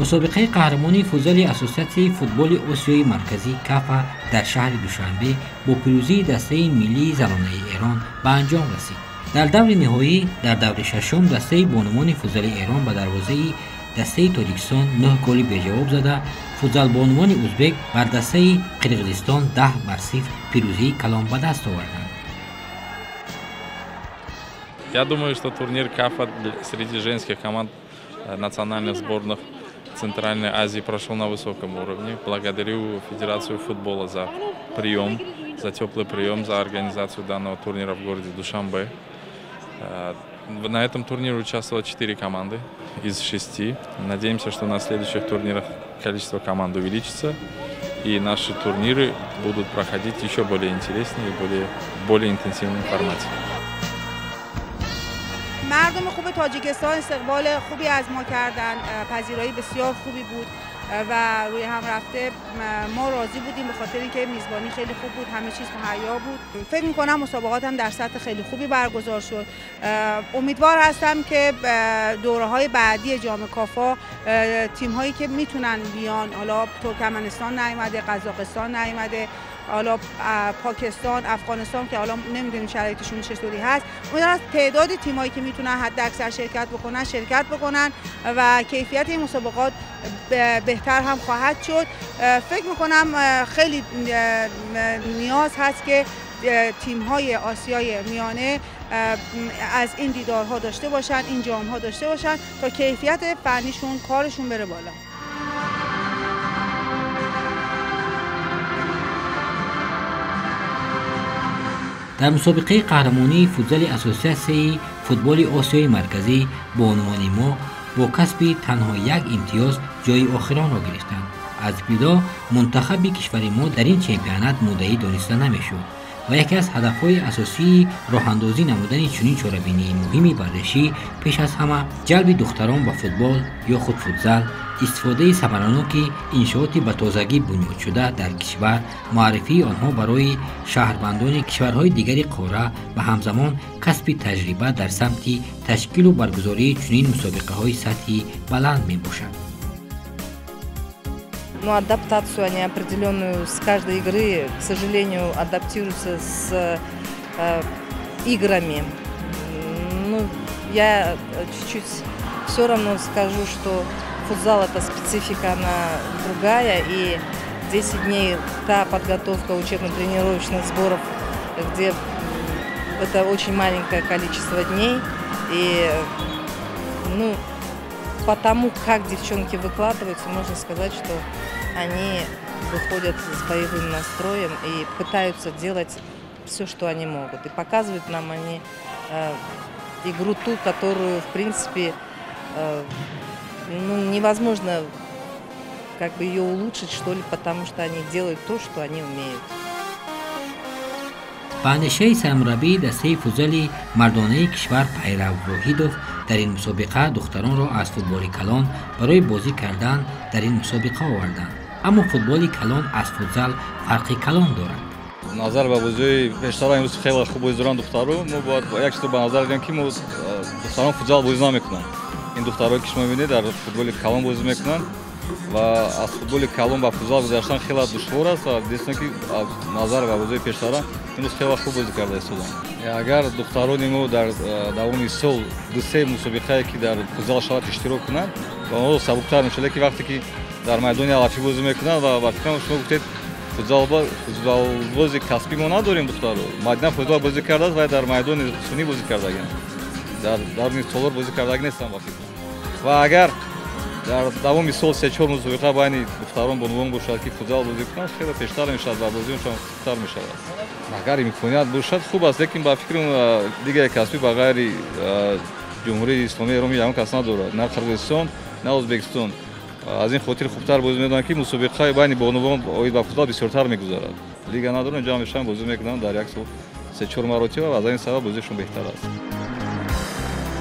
Мусобиқаи қаҳрамонии футзали Ассотсиатсияи футболи Осиёи Марказӣ Кафа дар шаҳри Душанбе бо пирӯзии дастаи миллии занонаи Эрон ба анҷом расид. Дар даври ниҳоӣ дар даври шашум дастаи бонувони футзали Эрон ба дарвозаи дастаи Тоҷикистон 9 голи беҷавоб зада, футзалбонувони узбек бар дастаи Қирғизистон 10-0 пирӯзии калон ба даст оварданд. Я думаю, что турнир Кафа среди женских команд национальных сборных Центральной Азии прошел на высоком уровне. Благодарю Федерацию футбола за прием, за теплый прием, за организацию данного турнира в городе Душанбе. На этом турнире участвовало 4 команды из 6. Надеемся, что на следующих турнирах количество команд увеличится, и наши турниры будут проходить еще более интереснее и более интенсивном формате. مردم خوب تاجیکستان استقبال خوبی از ما کردن، پذیرایی بسیار خوبی بود و روی هم رفته ما راضی بودیم به خاطر اینکه میزبانی خیلی خوب بود، همه چیز مهیا بود. فکر می‌کنم مسابقات هم در سطح خیلی خوبی برگزار شد. امیدوار هستم که دوره‌های بعدی جام کافا تیم‌هایی که میتونن بیان، حالا ترکمنستان نیومده، قزاقستان نیومده، حالا پاکستان، افغانستان که حالا نمیدونیم شرایطشون چطوری هست، امیدوارم تعداد تیمایی که میتونن حد اکثر شرکت بکنن شرکت بکنن و کیفیت این مسابقات بهتر هم خواهد شد. فکر میکنم خیلی نیاز هست که تیم‌های آسیای میانه از این دیدارها داشته باشن، این جام‌ها داشته باشن تا کیفیت فنیشون، کارشون بره بالا. Дар мусобиқаи қаҳрамонии футзали Ассотсиатсияи футболи Осиёи Марказӣ бонувони мо бо касби танҳо як имтиёз ҷойи охиронро гирифтанд. Аз ибтидо мунтахаби кишвари мо дар ин чемпионат муддаӣ дониста намешуд ва яке аз ҳадафҳои асосии роҳандозӣ намудани чунин чорабинии муҳими варзишӣ пеш аз ҳама ҷалби духтарон ба футбол ё худ футзал, истифодаи самараноки иншооти ба тозагӣ бунёдшуда дар кишвар, муаррифии онҳо барои шаҳрвандони кишварҳои дигари қора ва ҳамзамон касби таҷриба дар самти ташкилу баргузории чунин мусобиқаҳои сатҳи баланд мебошад. Ну, адаптацию они определенную с каждой игры, к сожалению, адаптируются с играми. Ну, я чуть-чуть все равно скажу, что футзал – это специфика, она другая, и 10 дней та подготовка учебно-тренировочных сборов, где это очень маленькое количество дней, и, ну, по тому, как девчонки выкладываются, можно сказать, что они выходят с боевым настроем и пытаются делать все, что они могут. И показывают нам они игру ту, которую, в принципе, ну, невозможно как бы ее улучшить, что ли, потому что они делают то, что они умеют. Ба андешаи сармураббии дастаи футзали мардонаи кишвар Пайрав Воҳидов, дар ин мусобиқа духтаронро аз футболи калон барои бозӣ кардан дар ин мусобиқа оварданд. Аммо футболи калон аз футзал фарқи калон дорад. Назар ба бозиҳои пештара имрӯз хеле хуб бозӣ доранд духтаро. Мо бояд як чизро ба назар гирем, ки мо духтарон футзал бозӣ намекунанд. Ин духтарое ки шумо мебинед дар футболи калон бозӣ мекунанд ва аз футболи калон ба футзал гузаштан хеле душвор аст ва дидем, ки назар ба бозиҳои пештара имрӯз хеле хуб бозӣ карда истоданд. Агар духтарони мо дар давоми сол ду-се мусобиқае ки дар футзал шавад иштирок кунанд, ба онҳо сабуктар мешавад, лекин вақте ки дар майдони алафӣ бозӣ мекунанд ва ба фикрам шумо гуфтед футзалбози касбӣ мо надорем духтаро. Мадина футзал бозӣ кардааст ва дар майдони сунӣ бозӣ кардагианд, дар даруни толор бозӣ кардаги нестанд ба фикрам. Ва агар дар давоми сол се-чор мусобиқа байни духтарон бонувон бошад, ки футзал бозӣ кунанд, хеле пештар мешавад ва бозиашон хубтар мешавад. Агар имконият бошад хуб аст, лекин ба фикрам лигаи касбӣ ба ғайри Ҷумҳурии Исломии Эрон ягон кас надорад, на Қирғизистон, на Ӯзбекистон. Аз ин хотир хубтар бозӣ медонанд, ки мусобиқаи байни бонувон оид ба футзал бисёртар мегузарад. Лига надоранд, ҷамъ мешаванд, бозӣ мекунанд дар як сол се-чор маротиба ва аз ин сабаб бозиашон беҳтар аст.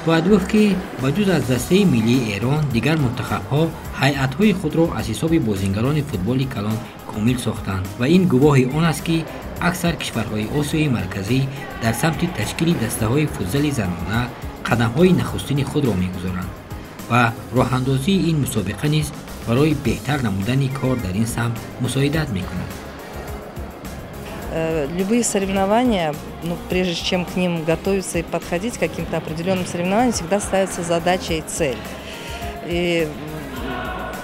Бояд гуфт, ки ба ҷуз аз дастаи миллии Эрон дигар мунтахабҳо ҳайатҳои худро аз ҳисоби бозингарони футболи калон комил сохтанд ва ин гувоҳи он аст, ки аксар кишварҳои Осиёи Марказӣ дар самти ташкили дастаҳои футзали занона қадамҳои нахустини худро мегузоранд ва роҳандозии ин мусобиқа низ барои беҳтар намудани кор дар ин самт мусоидат мекунад. Любые соревнования, ну, прежде чем к ним готовиться и подходить к каким-то определенным соревнованиям, всегда ставится задача и цель. И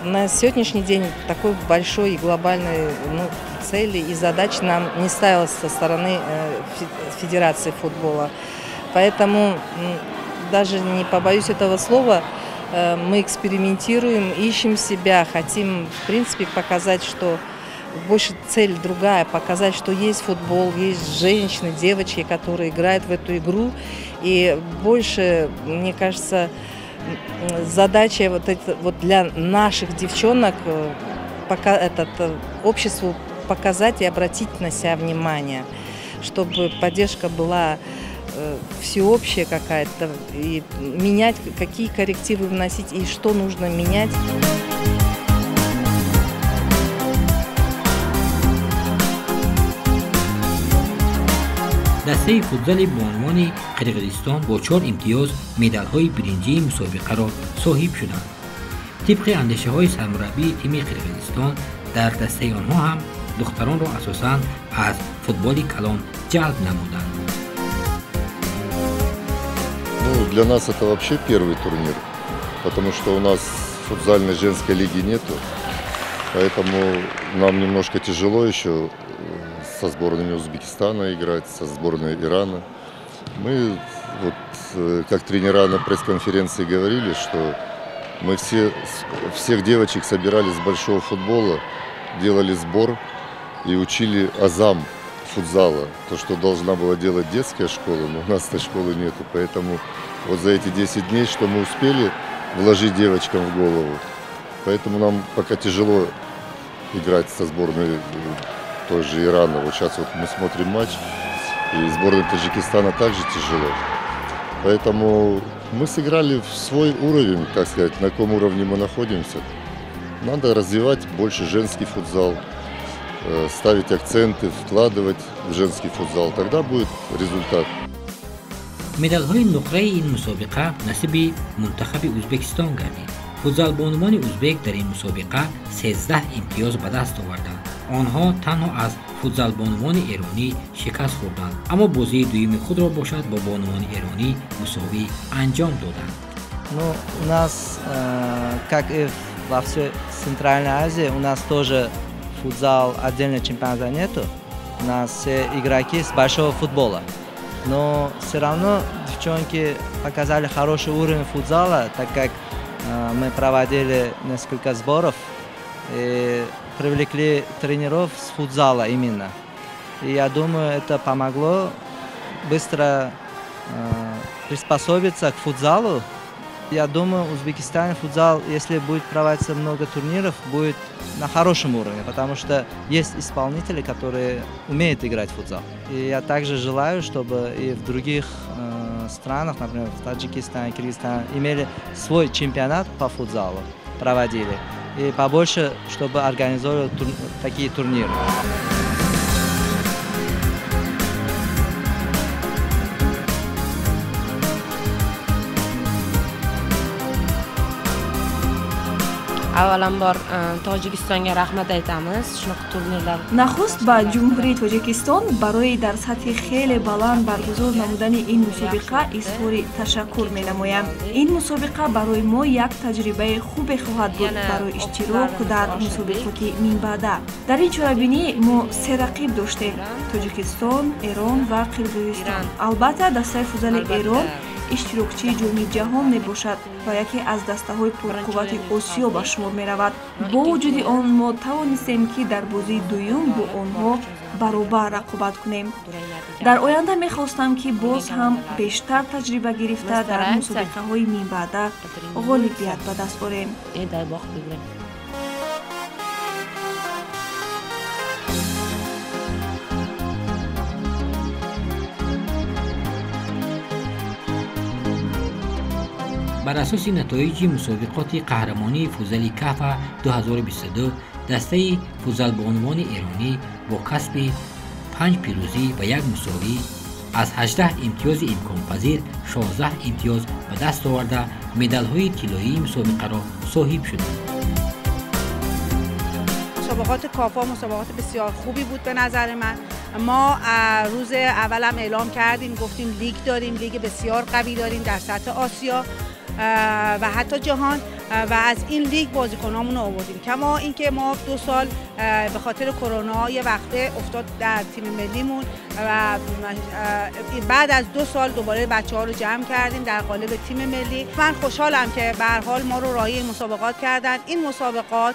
на сегодняшний день такой большой и глобальной, ну, цели и задач нам не ставилось со стороны Федерации футбола. Поэтому, даже не побоюсь этого слова, мы экспериментируем, ищем себя, хотим, в принципе, показать, что больше цель другая, показать, что есть футбол, есть женщины, девочки, которые играют в эту игру. И больше, мне кажется, задача вот, это, вот для наших девчонок пока этот, обществу показать и обратить на себя внимание, чтобы поддержка была всеобщая какая-то, и менять, какие коррективы вносить и что нужно менять. Дастаи футзали бонувони Қирғизистон бо 4 имтиёз медалҳои биринҷии мусобиқаро соҳиб шуданд. Тибқи андешаҳои сармураббии тими Қирғизистон, дар дастаи онҳо ҳам духтаронро асосан аз футболи калон ҷалб намуданд. Ну, для нас это вообще первый турнир, потому что у нас футзальной женской лиги нету, поэтому нам немножко тяжело еще со сборными Узбекистана играть, со сборной Ирана. Мы, вот, как тренера на пресс-конференции говорили, что мы всех девочек собирали с большого футбола, делали сбор и учили азам футзала. То, что должна была делать детская школа, но у нас этой школы нету. Поэтому вот за эти 10 дней, что мы успели вложить девочкам в голову, поэтому нам пока тяжело играть со сборной той же Ирана. Вот сейчас вот мы смотрим матч, и сборной Таджикистана также тяжело. Поэтому мы сыграли в свой уровень, так сказать, на каком уровне мы находимся. Надо развивать больше женский футзал, ставить акценты, вкладывать в женский футзал. Тогда будет результат. Медалҳои нуқраи ин мусобиқа насиби мунтахаби Узбекистон гардид. Футзалбонувони узбек дар ин мусобиқа 13 имтиёз ба даст оварданд. Онҳо танҳо аз футзалбонувони эронӣ шикаст хӯрданд, аммо бозии дуюми худро бошад бо бонувони эронӣ мусовӣ анҷом доданд. Ну, у нас, как и во всей Центральной Азии, у нас тоже футзал отдельно чемпионата нету. У нас все игроки с большого футбола. Но все равно девчонки показали хороший уровень футзала, так как мы проводили несколько сборов и привлекли тренеров с футзала именно. И я думаю, это помогло быстро приспособиться к футзалу. Я думаю, в Узбекистане футзал, если будет проводиться много турниров, будет на хорошем уровне, потому что есть исполнители, которые умеют играть в футзал. И я также желаю, чтобы и в других странах, например, в Таджикистане, Киргизстане, имели свой чемпионат по футзалу, проводили. И побольше, чтобы организовывали такие турниры. Avvalambor Tojikistonga rahmat aytamiz, shunaqa turnirlar. Нахуст ба Ҷумҳурии Тоҷикистон барои дар сатҳи хеле баланд баргузор намудани ин мусобиқа изҳори ташаккур менамоям. Ин мусобиқа барои мо як таҷрибаи хубе хоҳад буд барои иштирок дар мусобиқоти минбаъда. Дар ин чорабинӣ мо се рақиб доштем: Тоҷикистон, Эрон ва Қирғизистон. Албатта, дастаи футзали Эрон иштирокчии ҷоми ҷаҳон мебошад ва яке аз дастаҳои пурқуввати Осиё ба шумор меравад. Бо вуҷуди он мо тавонистем, ки дар бозии дуюм бо онҳо баробар рақобат кунем. Дар оянда мехостам, ки боз ҳам бештар таҷриба гирифта дар мусобиқаҳои минбаъда ғолибият ба даст орем. Бар асоси натоиҷи мусобиқоти қаҳрамонии футзали КАФА 2022, дастаи футзалбонувони эронӣ бо касби 5 пирӯзӣ ва 1 мусовӣ аз 18 имтиёзи имконпазир 16 имтиёз ба даст оварда медалҳои тиллоии мусобиқаро соҳиб шуданд. مسابقات کافا مسابقات بسیار خوبی بود به نظر من. ما روز اولم اعلام کردیم، گفتیم لیگ داریم، لیگ بسیار قوی داریم در سطح آسیا و حتی جهان و از این لیگ بازیکنامون رو آوردیم. کما اینکه ما 2 سال به خاطر کرونا یه وقفه افتاد در تیم ملیمون و بعد از 2 سال دوباره بچه‌ها رو جمع کردیم در قالب تیم ملی. من خوشحالم که به هر حال ما رو راهی مسابقات کردن. این مسابقات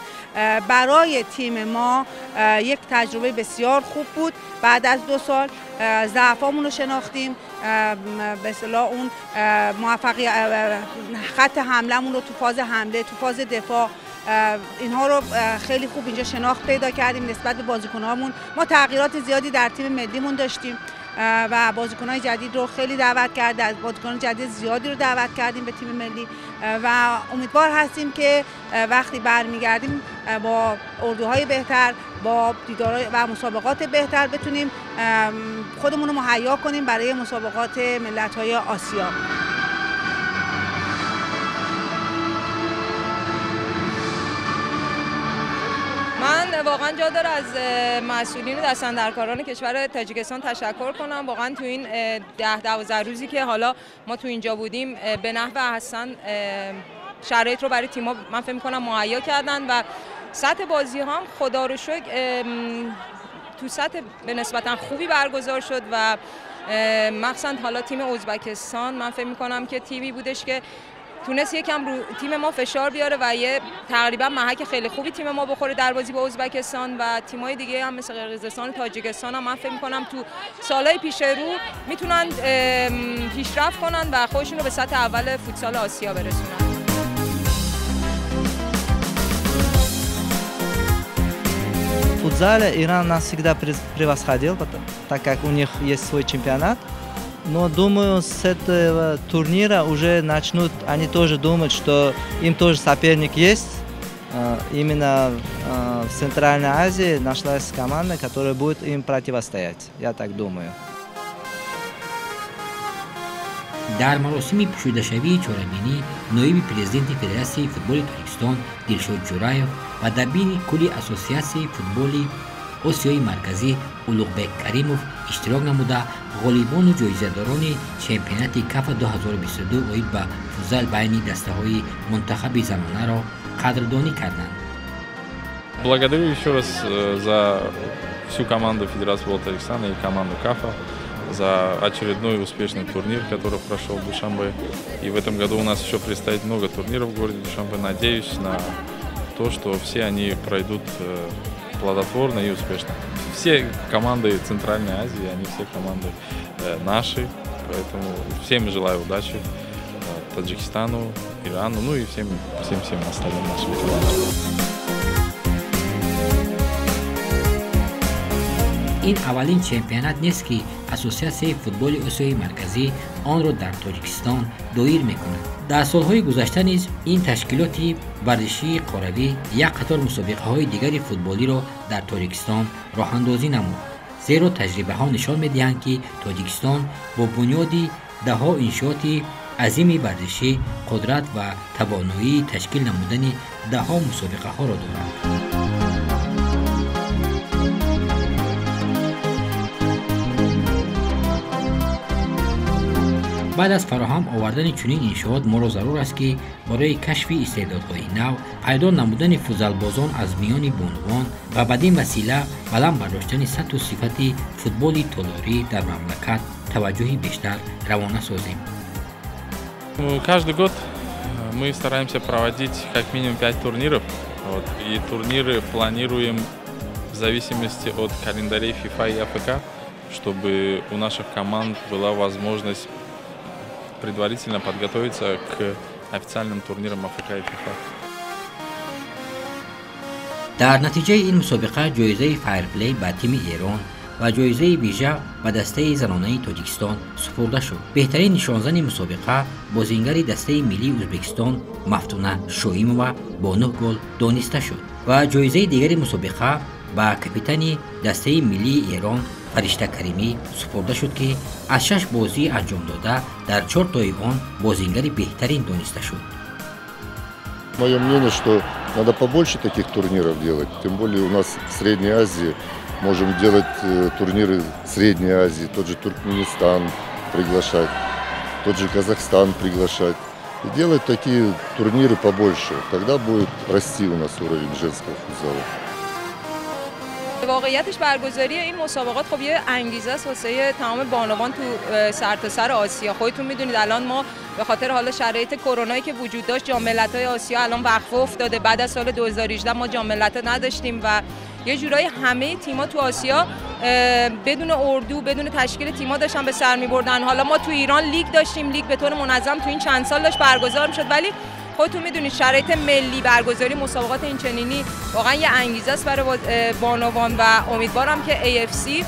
برای تیم ما یک تجربه بسیار خوب بود. بعد از 2 سال ضعفامون رو شناختیم، به اصطلاح اون موفقیت خط حمله‌مون رو تو فاز حمله، تو فاز دفاع، اینها رو خیلی خوب اینجا شناخت پیدا کردیم نسبت به بازیکنامون. ما تغییرات زیادی در تیم ملیمون داشتیم و بازیکن‌های جدید رو خیلی دعوت کردیم، بازیکنان جدید زیادی رو دعوت کردیم به تیم ملی و امیدوار هستیم که وقتی برمیگردیم با اردوهای بهتر، با دیدارهای و مسابقات بهتر بتونیم خودمون رو مهیا کنیم برای مسابقات ملت‌های آسیا. من واقعا جا داره از مسئولین و دستاندرکاران کشور تاجیکستان تشکر کنم. واقعا تو این 10-12 روزی که حالا ما تو اینجا بودیم به نحو احسن شرایط رو برای تیم‌ها من فکر می‌کنم مهیا کردن و سطح بازی هم خدا رو شکر تو سطح به نسبتا خوبی برگزار شد و مخصوصا حالا تیم ازبکستان من فکر می‌کنم که تیمی بودش که تونست یکم رو تیم ما فشار بیاره و یه تقریبا محک خیلی خوبی تیم ما بخوره در بازی با ازبکستان و تیم‌های دیگه هم مثل قرقیزستان و تاجیکستان هم من فکر می‌کنم تو سال‌های پیش رو میتونن پیشرفت کنن و خودشون رو به سطح اول فوتسال آسیا برسونن. В футзале Иран нас всегда превосходил, так как у них есть свой чемпионат. Но думаю, с этого турнира уже начнут они тоже думать, что им тоже соперник есть. Именно в Центральной Азии нашлась команда, которая будет им противостоять. Я так думаю. Дар маросими пӯшидашавии чорабинӣ ноиби президенти Федератсияи футболи Тоҷикистон Дилшод Ҷураев ва дабири кулли Ассотсиатсияи футболи Осиёи Марказӣ Улуғбек Каримов иштирок намуда ғолибону ҷоизадорони чемпионати КАФА 2022 оид ба футзал байни дастаҳои мунтахаби занонаро қадрдонӣ карданд. Благодарю еще раз за всю команду Федерации футбола Таджикистана и команду КАФА за очередной успешный турнир, который прошел в Душанбе. И в этом году у нас еще предстоит много турниров в городе Душанбе. Надеюсь на то, что все они пройдут плодотворно и успешно. Все команды Центральной Азии, они все команды наши, поэтому всем желаю удачи, Таджикистану, Ирану, ну и всем остальным нашим командам. Ин аввалин чемпионат нест, ки Ассотсиатсияи футболи Осиёи Марказӣ онро дар Тоҷикистон доир мекунад. Дар солҳои гузашта низ ин ташкилоти варзишии қоравӣ як қатор мусобиқаҳои дигари футболиро дар Тоҷикистон роҳандозӣ намуд, зеро таҷрибаҳо нишон медиҳанд, ки Тоҷикистон бо бунёди даҳҳо иншооти азими варзишӣ қудрат ва тавоноии ташкил намудани даҳҳо мусобиқаҳоро дорад. Баъд аз фароҳам овардани чунин иншоот моро зарур аст, ки барои кашфи истеъдодҳои нав, пайдо намудани футзалбозон аз миёни бонувон ва бадин васила баланд бардоштани сатҳу сифати футболи толорӣ дар мамлакат таваҷҷӯҳи бештар равона созем. Каждый год мы стараемся проводить как минимум 5 турниров. Вот. И турниры планируем в зависимости от календарей FIFA и АФК, чтобы у наших команд была возможность предварительно подготовиться к официальным турнирам АФК и ФИФА. Дар натиҷаи ин мусобиқа ҷоизаи файрплей ба тими Эрон ва ҷоизаи вижа ба дастаи занонаи Тоҷикистон супурда шуд. Беҳтарин нишонзани мусобиқа бозингари дастаи миллии Ӯзбекистон Мафтуна Шоимова бо 9 гол дониста шуд ва ҷоизаи дигари мусобиқа ба капитани дастаи миллии Эрон Фаришта Каримӣ супурда шуд, ки аз 6 бозии анҷомдода дар 4 тои он бозингари беҳтарин дониста шуд. Мое мнение, что Надо побольше таких турниров делать. Тем более у нас в Средней Азии можем делать турниры Средней Азии, тот же Туркменистан приглашать, тот же Казахстан приглашать. И делать такие турниры побольше. Тогда будет расти у нас уровень женского футзала. واقعیتش برگزاری این مسابقات خب یه انگیزه است واسه تمام بانوان تو سرتاسر آسیا. خودتون میدونید الان ما به خاطر حالا شرایط کرونایی که وجود داشت جام ملت‌های آسیا الان وقفه افتاده. بعد از سال 2018 ما جام ملت‌ها نداشتیم و یه جورایی همه تیم‌ها تو آسیا بدون اردو، بدون تشکیل تیم‌ها داشتن به سر می‌بردن. حالا ما تو ایران لیگ داشتیم، لیگ به طور منظم تو این چند سال داشت برگزار می‌شد، ولی خودتون میدونید شرایط ملی برگزاری مسابقات این چنینی واقعا یه انگیزه است برای بانوان و امیدوارم که AFC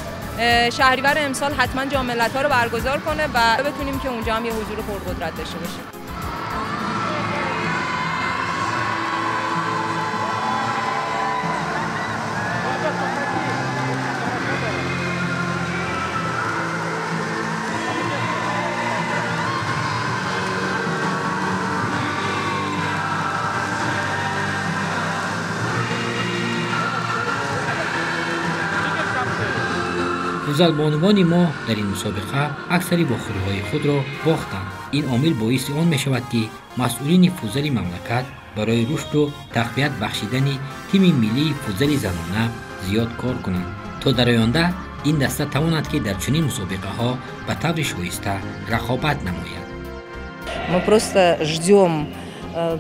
شهریور امسال حتما جام ملت‌ها رو برگزار کنه و بتونیم که اونجا هم یه حضور پرقدرت داشته باشیم. футзалбонувони мо дар ин мусобиқа аксари вохӯриҳои худро бохтанд. Ин омил боиси он мешавад, ки масъулини футзали мамлакат барои рушду тақвият бахшидани тими миллии футзали занона зиёд кор кунанд, то дар оянда ин даста тавонад, ки дар чунин мусобиқаҳо ба таври шоиста рақобат намояд. Мы просто ждем.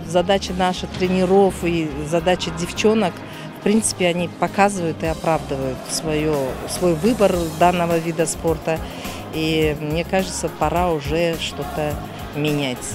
Задача наших тренеров и задача девчонок, в принципе, они показывают и оправдывают свой выбор данного вида спорта. И мне кажется, пора уже что-то менять.